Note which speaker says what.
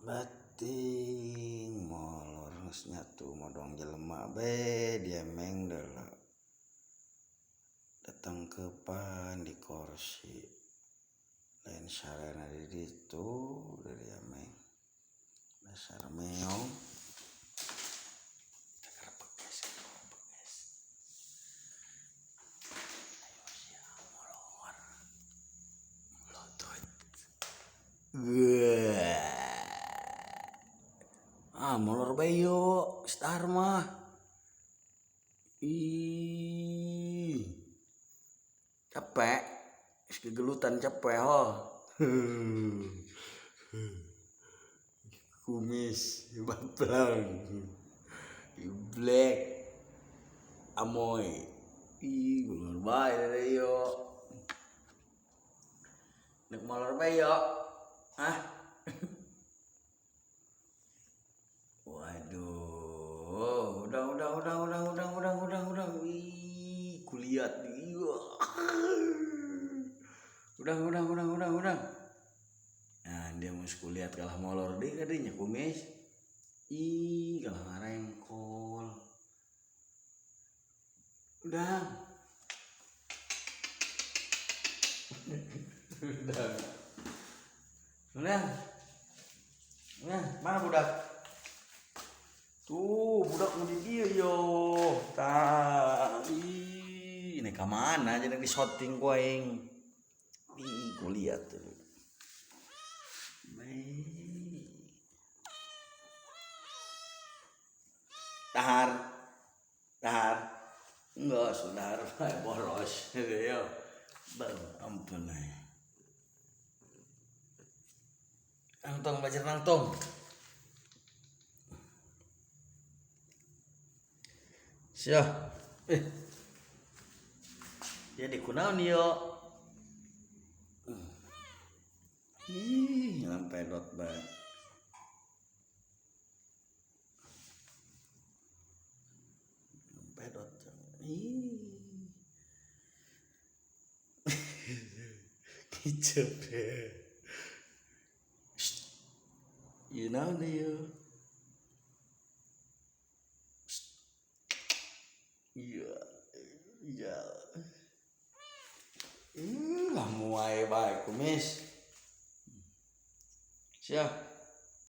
Speaker 1: Bating molor geus nyatu modong jelema be diemeng deuleu. Datengkeupan di kursi lain sarena di ditu da diemeng dasar meong. Ah, molor bae yo, star mah. Ih. Capek. Geus gegelutan capek ho. Kumis baplang. Black. Amoy. Ih, molor bae yo. Nek molor bae yo. Ah. Waduh, udah. Ih, kulihat. Udah. Nah, dia mau kulihat kalah molor deui kadinya kumis. Ih, kalah ngarengkol. Udah. Udah. Udah, mana budak? Tuh, budak mau di dia yo. Tah, ih, ini ka mana aja di shooting ku aing. Ih, ku lihat tuh. Tahar. Tahar. Enggak, saudara, boros. Yo. Bang, ampun ay. Nangtong, belajar nangtong. Siap. Jadi kunaon yo. Ih, sampai dot bae. Pedot. Ih. Kicep deh. You know yo. Iya. Iya. Ih, lah muai bae kumis. Siap.